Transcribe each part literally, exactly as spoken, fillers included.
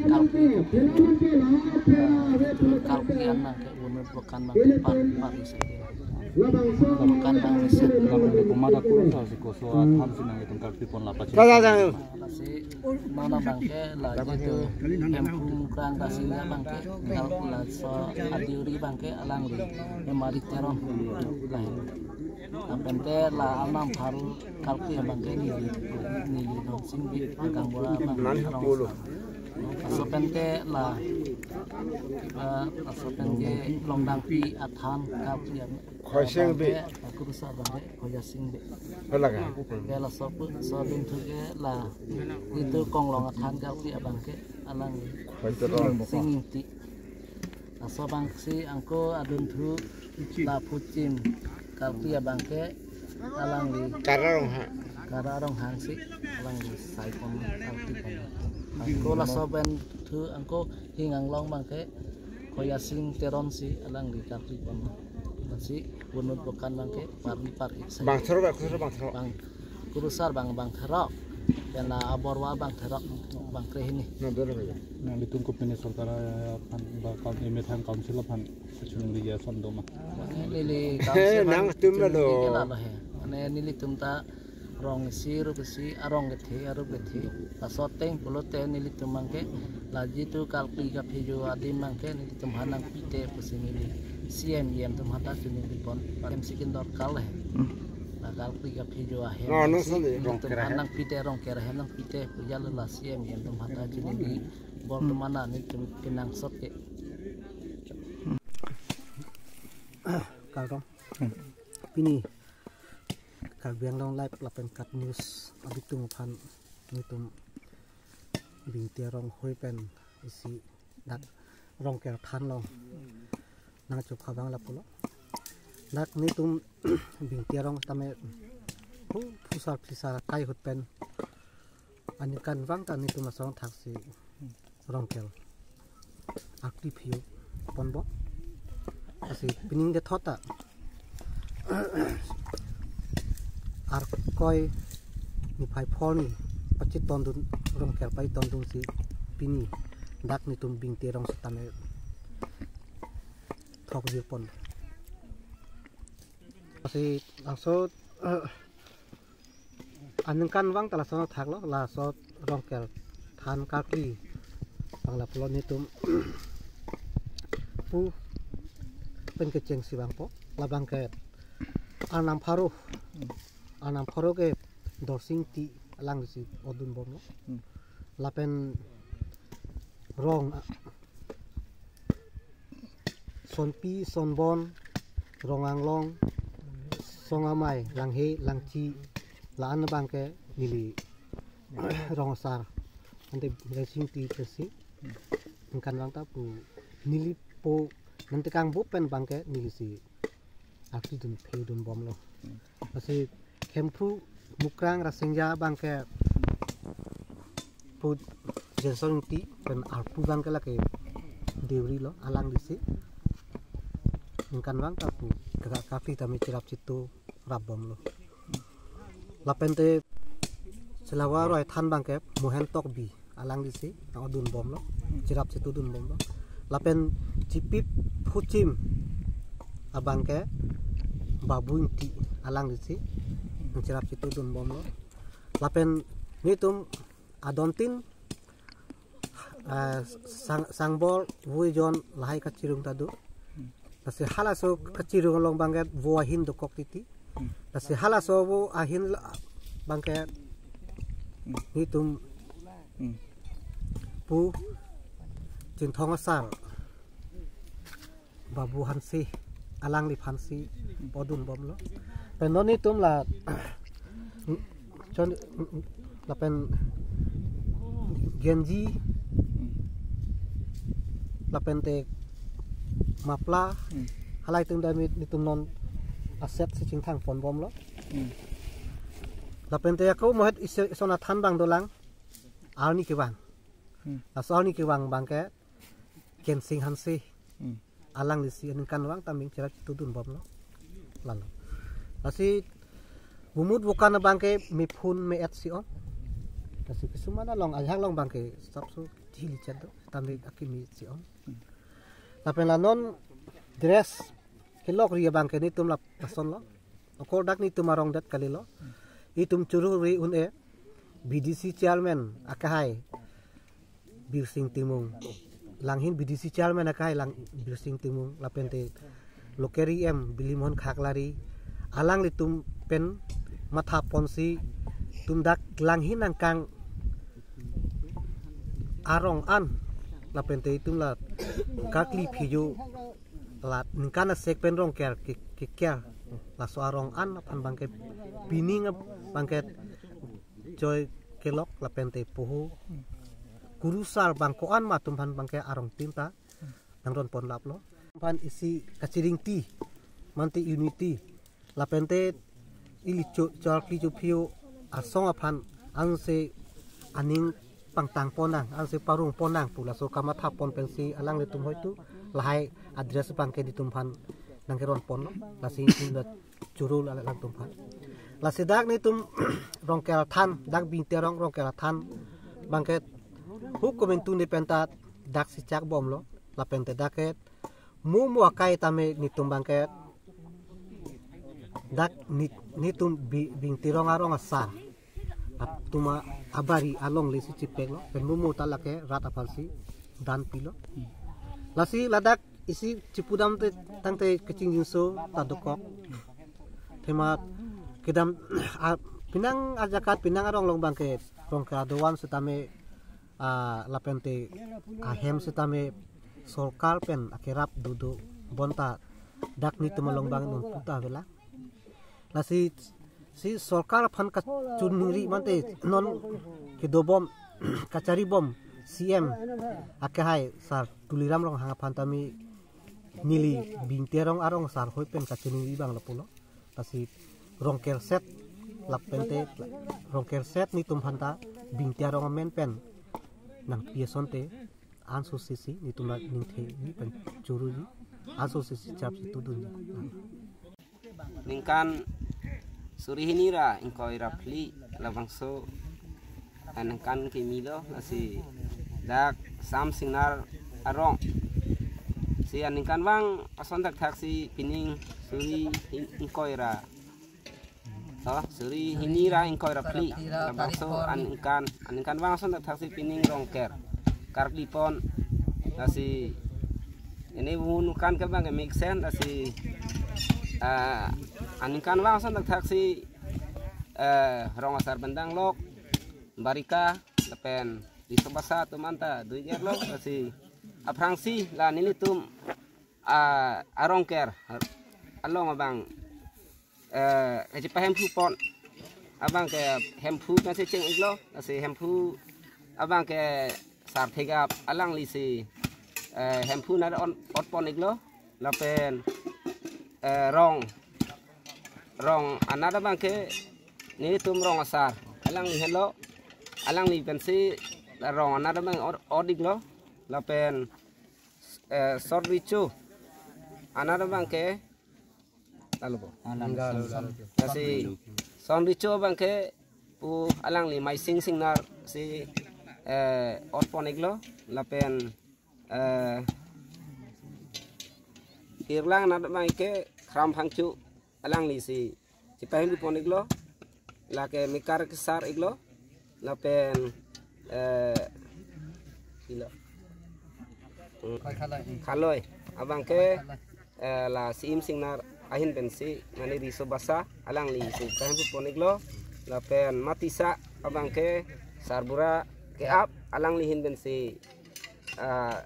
Kalpi, kalpi an nang ke unut bokan nang ke par par isi. Bokan nang isi. Lam de kumada kursa si koso athan si nang itum kalpi pon la pachi. Lasi mana abang ke la jitu Hemphu Mukrang Rasinja abang ke, kalau laso adiuri abang ke alangli Hemari Teron lahin. Lapen te la Arnam Pharo kalpi abang ke neli, neli Donsing Bey, Gaonbura abang Nang arong polo. Laso pen te la, eh, laso pen ke Longdangpi athan kalpi abang, Khoising Bey. Kursa abang ke Khoyasing Bey. Hala ka? Ke laso pu, laso adunthu ke la jitu Konglong athan kalpi abang ke alang Khoitero. Sing Ingti. Laso abang si angko adunthu la Phuchim kalpi abang ke alangli Kara Ronghang. Kara Ronghang si alangli sai pon kalpi pon. Angko laso adunthu angko Hing Anglong abang ke Khoyasing Teron si alangli kalpi pon. Lasi unut bokan abang ke par par isi. Bang therok, bang therok, bang therok. Bang kurusar abang, bang therok. Pen la aborwa abang therok, bang krehini. Na, dolo ya. Nanglitum kopine sorkar aphan ba kaun-, emethang council aphan kachiningri ason doma? Neli Eh, council aphan nangtum kachiningri lo. Ke lalo he. Mane nelitum ta rong isi, rup isi, arong kethe, arup kethe. Laso ateng pulote nelitum abang ke la jitu kalpi kaphejo adim abang ke nelitum aphan nangpite pusi neli C M, E M atum aphan ta chiningri pon. Parem sikin dorkar le. Hmm. La kalpi kaphejo ahem. No, no, si sandi, nelitum rongker aphan ahem. Nangpite, rongker ahem nangpite pu jalo la C M, E M atum aphan ta chiningri. Bortoman nelitum kenangsot ke. Kardom. Hmm. Pini Karbi Anglong Live lapen KAT News abitung aphan nelitum Bingti arong hoi pen isi dak rongker than along nangchok abang lapulo. Dak nelitum Bingti arong tame phu-, phusar phisar kai ahut pen aningkanvang ta nelitum asong thaksi rongker akti phio ponbom. Lasi pining kethot ta Arkoi niphai phongo arni pachetongdun, rongker pachetongdunsi pini dak nelitum Bingti arong sitame thok jir pon. Lasi laso, eh, aningkanvang ta laso thaklo, laso rongker than kalpi abang lapulo nelitum pu pen kechengsi vangpo, labang ke Arnam Pharo, Arnam Pharo ke Dorsing Ingti alangsi odun bomlo. Hmm. Lapen rong, ah, Sonpi, Sonbon, Rong Anglong, Song Amei, Langhe, Langchi, la-an abang ke neli rong asar. Ante Dorsing Ingti pusi aningkanvang ta pu neli po nangtekang bup pen abang ke nelisi akti dun phe dun bomlo. Lasi Hemphu Mukrang Rasinja abang ke pu Jenson Ingti pen arpu abang ke lake deuri lo, alanglisi aningkanvang ta pu kaka kapi tame cherap chetu rap bomlo. Lapen te Silhawa aroi than abang ke Mohen Tokbi alanglisi nang odun bomlo, cherap chetu dun bomlo. Lapen Chipip Phuchim abang ke Babu Ingti alanglisi nang cherap chetu dun bomlo. Lapen nelitum adontin, eh, sang, sangbor vui jon lahai kachirung ta do. Lasi halaso kachirung along abang ke vo ahin dokok titi. Hmm. Lasi halaso vo ahin la-, abang ke Hmm. nelitum Hmm. pu Chinthong asar Babu Hanse, alangliphansi odun bomlo. Pen non nelitum la chon lapen Genji, Hmm. lapen te Mapla, Hmm. halai atum tame nelitum non aset si chingthang pon bomlo. Hmm. Lapen te ako mohet isi-, ison athan abang dolang, arni kevang. Hmm. Laso arni kevang abang ke Kensing Hanse. Hmm. Alanglisi aningkanvang ta nang cherap chetu dun bomlo. Lalo. Lasi bumut bukan abang ke mephun me-et si ong. Lasi kisuman along, ajahak along abangke sapso chili chet do, tamik akimi si-ong. Lapen la non dress kelok ri abangke netum lapuson lo. Okor dak netum arong det kalilo. Itum churu ri un-e B D C chairman akehai Birsing Timung. Langhin B D C chairman akehai lang Birsing Timung lapente local E M Bilimohon Khaklari. Alanglitum pen matha ponsi tum dak langhin angkang arong an lapente itum la karkli phiju la ningkan asek pen rongker ke, keker laso arong an aphan abangke pining abangke choi kelok lapente poho kurusar bang ko-an ma atum aphan abangke arong tin ta nangron pon laplo. Aphan isi kachiring ti mante unity lapente ili cho, chor kli cho phio asong aphan anse aning pangtang ponnang, anse parung ponnang pu laso kamatha pon pensi alanglitum hoitu lahai address abangke netum aphan nangkeron ponlo. Lasi itum la churu la alangtum aphan. Lasi dak netum rongker athan, dak Bingti arong rongker athan abangke hu komentu ne penta dak si chak bomlo lapente dak ke mumu akai tame netum abangke dak ni, netum Bi, Bingti rong arong asar atum abari alongle si chipeklo pen mumu ta lake rat aphansi dan pilo. Lasi ladak isi chipudam te tangte kachingjinso ta dokok. Thema kedam a, penang ajakat penang arong along abangke rongker adovan setame a, lapente ahem setame sorkar pen akerap dodo bonta dak netum along abang non puta vela. Lasi si sorkar aphan kachiningri mante non kedobom kacharibom C M akehai sar Tuliram Ronghang aphan tame neli Bingti arong arong asar hoi pen kachiningri abang lapulo. Lasi rongker set lapente rongker set netum aphanta Bingti arong amen pen nangpi asonte anso sisi netum la ningthe ni pen churuji anso sisi chap si tudunji. Ningkan suri hini ra ingkoi ra phli labangso aningkan kimi lo, lasi dak Sam Singnar arong si aningkanvang ason thakthak si pining suri hin, ingkoi ra, to, suri hini ra ingkoi ra phli labangso aningkan, aningkanvang ason thakthak si pining rongker karkli pon. Lasi ini bunukan ke abangke mixen, lasi ah, aningkanvang ason thakthak si eh, rong asar bendang lok Barika lapen Riso Basa atum anta dui ger lok. Lasi aphrangsi la nelitum ah, arongker along abang eh, kachipahemphu pon abangke hemphu kan si cheng iklo, lasi hemphu abangke sar Thegap alangli si eh, hemphu nat on ot pon iklo lapen eh, rong rong anat abangke netum rong asar alangli henlo, alangli pensi rong anat abang ot, ot iklo lapen eh, sot richo anat abangke lalu bo. Lasi sot richo abangke pu alangli Maising Singnar si eh, ot pon iklo lapen eh, Irlang anat abangke Khram Phangcho alangli si chipahemphu pon iklo, lake mekar kesar iklo lapen eh, ilo Khaloi abangke eh, la Si-im Singnar ahin pensi mane Riso Basa alangli si chipahemphu pon iklo lapen Matisa abangke Sarbura ke-ap alangli ahin pensi ah,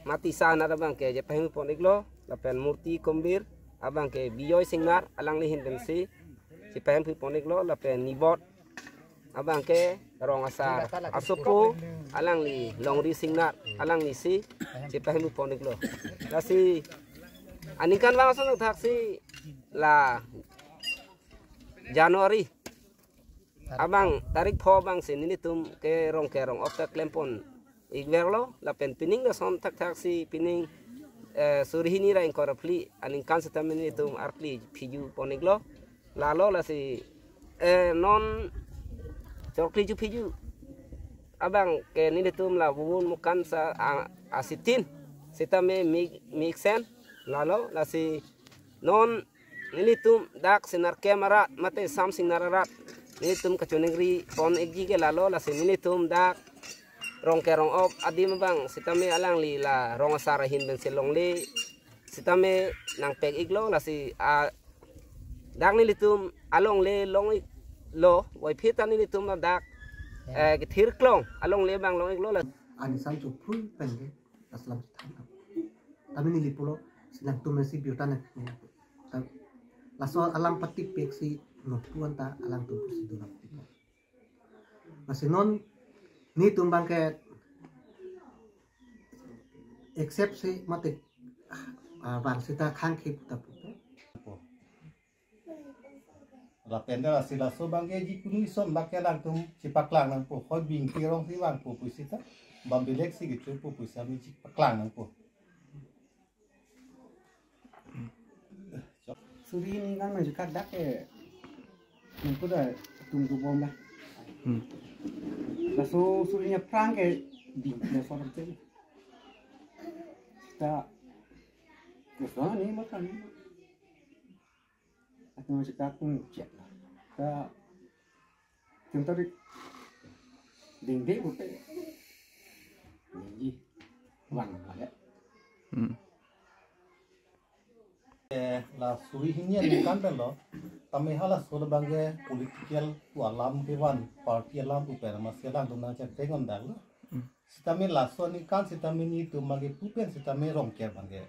Matisa anat abangke chipahemphu pon iklo lapen Murti Kombir abangke Bijoy Singnar alangli ahin pensi chipahemphu pon iklo lapen Nibot abangke rong asar asopo alangli Longri Singnar alangli si chipahemphu pon iklo. Lasi aningkanvang ason thakthak si la January abang tarik pho abang si nelitum ke rongker rong ot ta klem pon ikverlo lapen pining ason thakthak si pining eh, suri hini ra ingkoi ra phli aningkan setame nelitum arkli phiju pon iklo. Lalo lasi eh, non Chorkli ju phiju abang ke nelitum la Bubun Mukan sa a- asitin sitame mi- miksen lalo, lasi non nelitum dak Sinarkem arat mate Samsingnar arat nelitum kachiningri pon-ikji ke lalo, lasi nelitum dak Rongker Rongop adim abang sitame alangli la rong asar ahin pensi longle sitame nangpek-iklo, lasi a- dak nelitum alongle long-iklo, puvoiphit ta nelitum dak eh, kethir klong alongle abang long-iklo la. Ani san chophrui pen ke aslam than. Tame neli pulo, nangtum si biota nang. Tam- laso alam patipek si no puan ta alangtum pusi dolang. Lasi non nelitum abang ke accept si mate ah, bang sita khang khip ta pupo. Lapen ta lasi laso abang ke jikunu ison abang ke alangtum chepaklang nangpo. Hoi Bingti arong si vangpo pusi ta, bang bilek si kecho po pusi ami chepaklang nangpo. Suri ningkan maju kadak ke. Nangko da tung tu bom dah. Hmm. Laso suri nya prang ke di laso ram te. Ta. Laso ni makan. Atau maju kadak pun cek lah. Ta. Kentari dingding bupe. Dingding. Wan ya. Hmm. Eh, la suri hini aningkan pen lo. Tame halaso abang ke political pu alam kevan, party alam pu pen amatsi alangtum nangchak tengon dak lo. Hmm. Sitame laso aningkan sitame nelitum abang ke pu pen sitame Rongker abang ke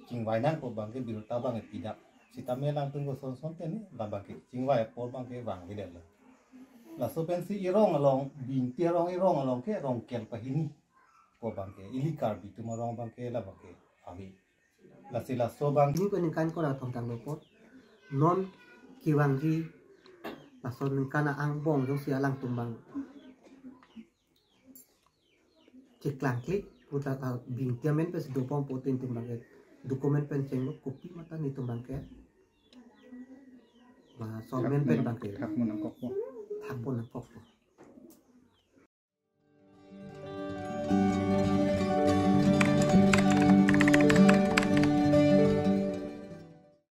chingvai nangpo abang ke biota abang ke pidak. Sitame alangtum koson son pen ni la abang ke chingvai apor abang ke vangvedet lo. Laso pensi erong along, Bingti arong erong along ke Rongker pahini po abang ke, ili Karbi atum arong abang ke la abang ke ave. Lasi laso abang ini ko ningkan ko rathom tanglo po. Non kevangji laso aningkan angbong jongsi alangtum abang cheklangkle puta, ah, Bingti amen pensi dopom pu tin tum abang ke document pen chenglo, kopi mata nelitum abang ke. Laso amen pen abang ke. Thak mo nangkokpo. Thak mo nangkokpo.